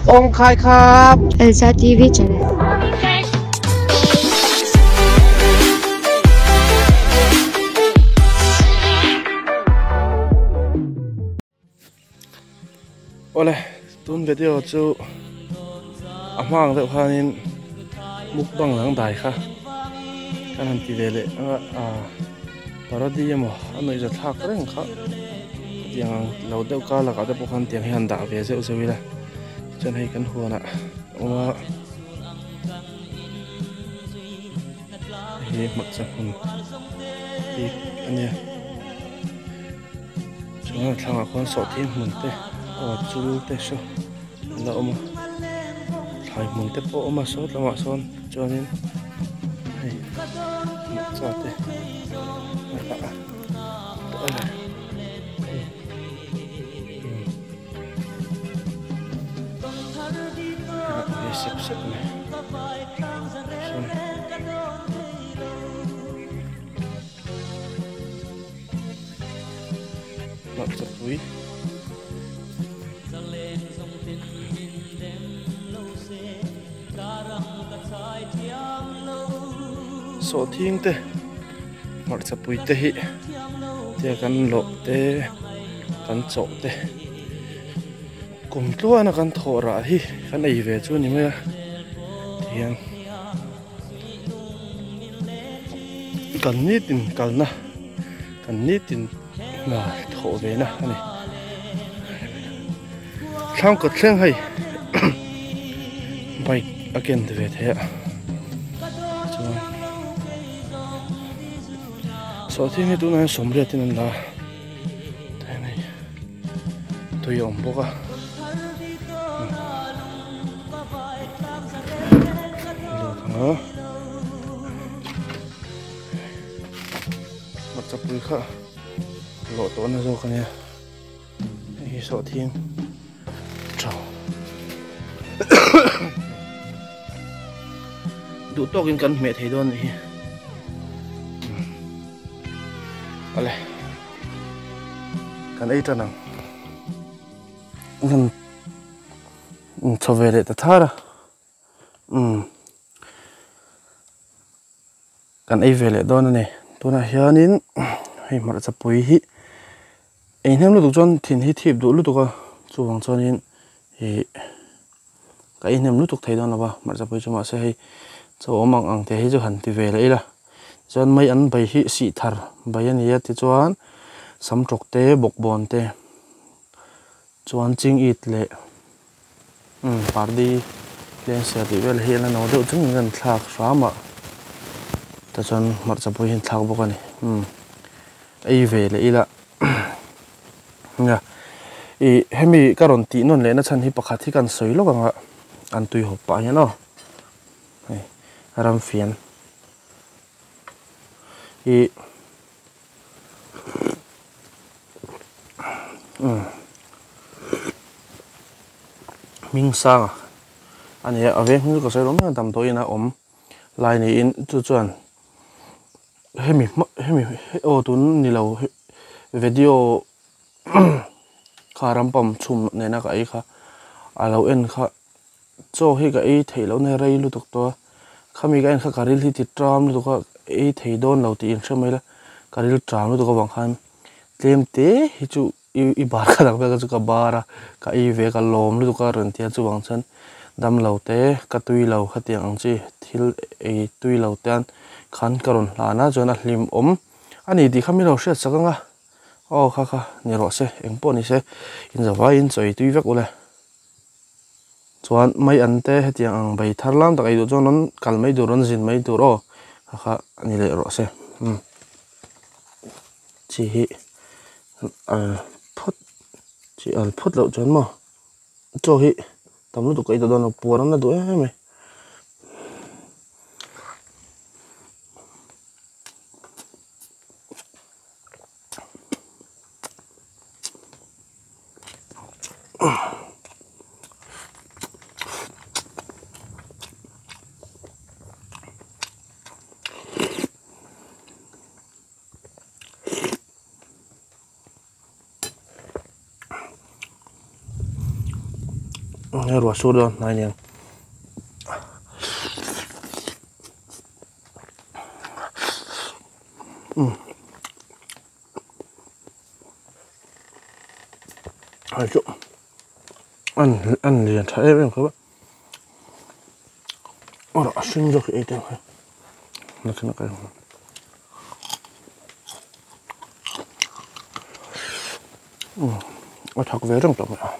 Awng khai khap. Elsa TV channel. Awle tun video chu a hma ang deuh khanin mukbang dang dai kha kan han ti ve leh anga ah parody emaw a nuih za thlak reng kha khatiang ang lo deuh kar lakah te pawh khan tiang hi han dah ve zeuh zeuh ila chuan hei kan huanah a awm a hei hi hmarcha hmun bik a nia chuan a thlangah khuan sawhthing hmun te aw chul te saw a la awm a thlai hmun te pawh a awm a saw tlangah sawn chuanin hei hmarcha te a dah a sep sep mai chuan hmarcha pui sawhthing te hmarcha pui te hi tia kan lawh te kan chawh te kum tluana kan thawh rah hi kan ei ve chu a ni mai a tihian kan nitin kalna kan nitin hna thawh ve na a ni thlang kawt thleng hei bike a ken ve thei a chuan sawhthing hi tunah hian sawmriat in an la a tihian hei tui a awm bawk a lut ang a hmarcha pui kha lawh tawh na zawk a nia. Hei hi sawhthing tha duh tawkin kan hmeh thei dawn anih hi awle kan ei tan ang kan chho ve leh ta thar a umm Kan ei ve leh dawn a ni. Tunah hianin hei hmarcha pui hi ei hnem lutuk chuan thin hi thip duh lutuk a, chuvang chuanin ih ka ei hnem lutuk thei dawn lo va hmarcha pui chu mahse hei chaw awm ang ang te hi chu han ti ve leh ila. Tichuan mai an bai hi sih thar bai a ni a tichuan sam tawk te bawkbawn te chuan ching it leh Umm pardi leng ser tih vel hi a la no deuh chung in kan thlak hram a tah chuan hmarcha pawh hian thlak bawk a ni umm ei ve leh ila nia ih hemi ka rawn tih nawn leh na chhan hi pakhat hi kan sawi lawk ang a an tui hawp pah hian aw hei ramfian ih. Umm hming sang a ni a a veng hming chu ka sawi lo mai a damdawiin a awm lai niin chu chuan hemi hma hemi aw tun ni lo video kha rampam chhum nena ka ei kha a lo en kha. Chaw hi ka ei theih loh na rei lutuk tawh a, khami ka en kha ka ril hi ti ṭam lutuk a, ei thei dawn lo tih inhre mai la, ka ril ṭam lutuk avang khan tlem te hi chu i i bar kha dang vel kha chu ka bar a, ka ei ve ka lawm lutuk a rawn ti a, chuvang chuan damlo te ka tui lo khatiang ang chi thil ei tui lo te khan ka rawn hlan a, chuan a hlimawm a ni tih kha mi lo hriat sak ang a, aw kha kha ni rawh se engpawh ni se inzavaiin chaw ei tui vek ule. Chuan mai an te hetiang ang bei thar lam tak ei duh chuan rawn kal mai tur rawn zin mai tur aw kha kha a ni leh rawh se umm chi hi al phawt chi al phawt loh chuan maw chaw hi tam lutuk ka ei tawh dawn lo puar an la duh em mai. Ruah sur dawn hnai nen. Hei chu an an lian tha em em khawp a aw a hring zawk hi ei teh ang hei nakhin a ka a thak ve reng tawh mai a.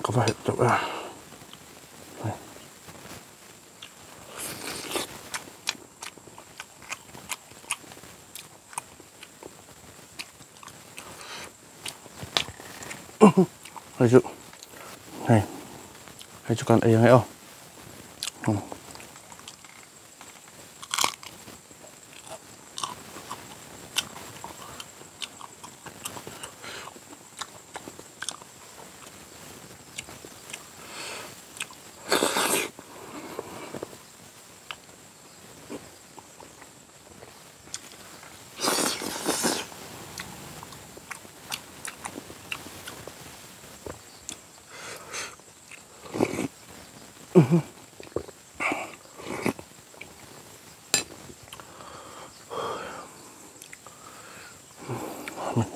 Ka va helh teuh e. Hei chu hei hei chu kan ei ang e aw.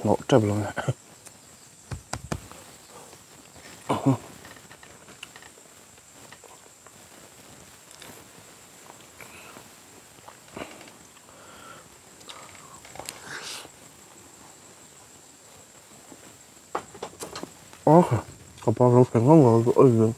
Hnawh tep lo nge. Ka pa ro feng ngam ngam chu ei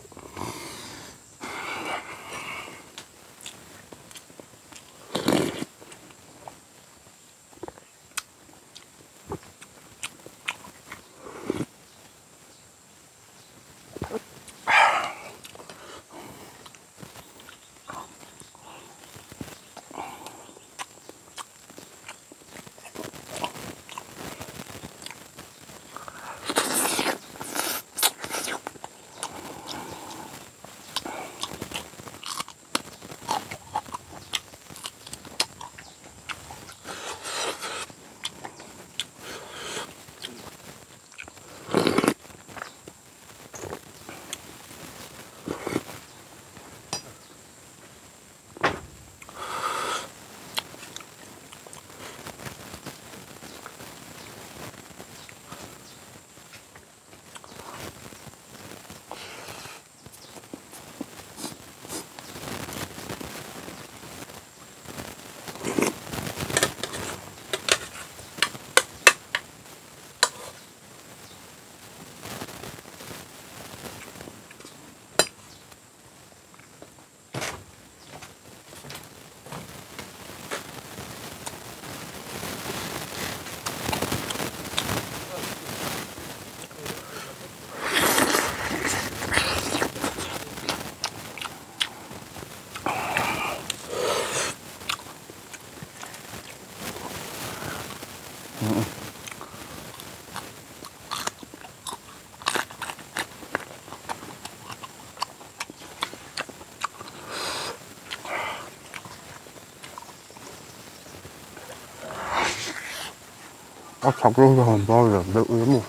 A chak lo hian han bar lian deuh ila maw.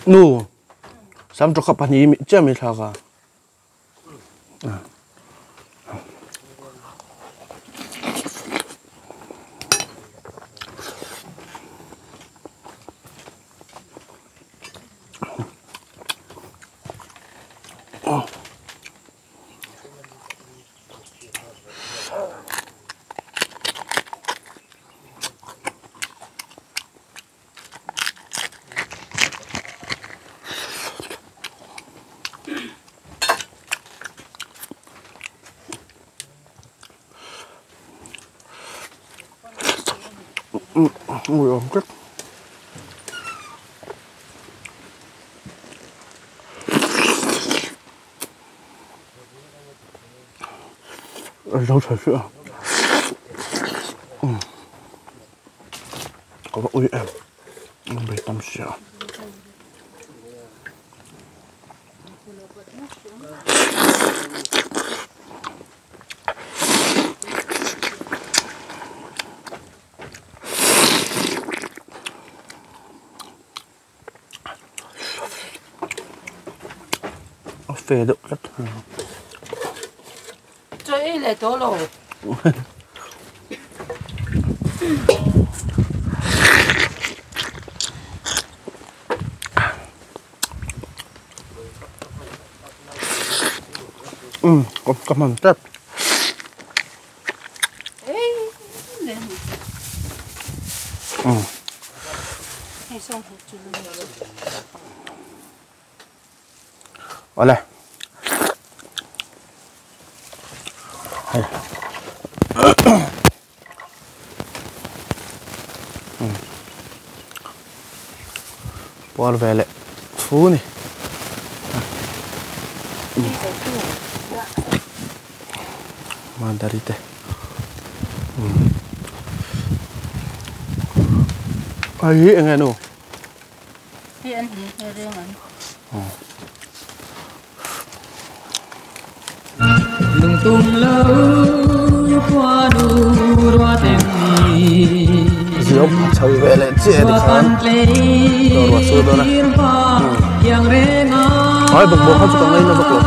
Nu, sam tawk kha pahnih chiah mai thlak a. Ui awm tlat. A zo tha sia. Ka va ui em. An bei tam sia. A fe deuh tlat. Chaw ei leh tawh lo. Um, ka hman tlat. Awle. Hei. Puar ve leh fu ni. Mandari te. Ai eng nge nu? Hei an hi he reng an. Lungtum lo khuanu ruaten ni Ziok chho ve leh chiah ni khan dawr ruah chu dawn a. Ai bawkbawn kha chu ka ngaina vak lo.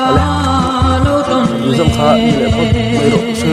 Awle. Zam kha ni leh phawt mai rawh se.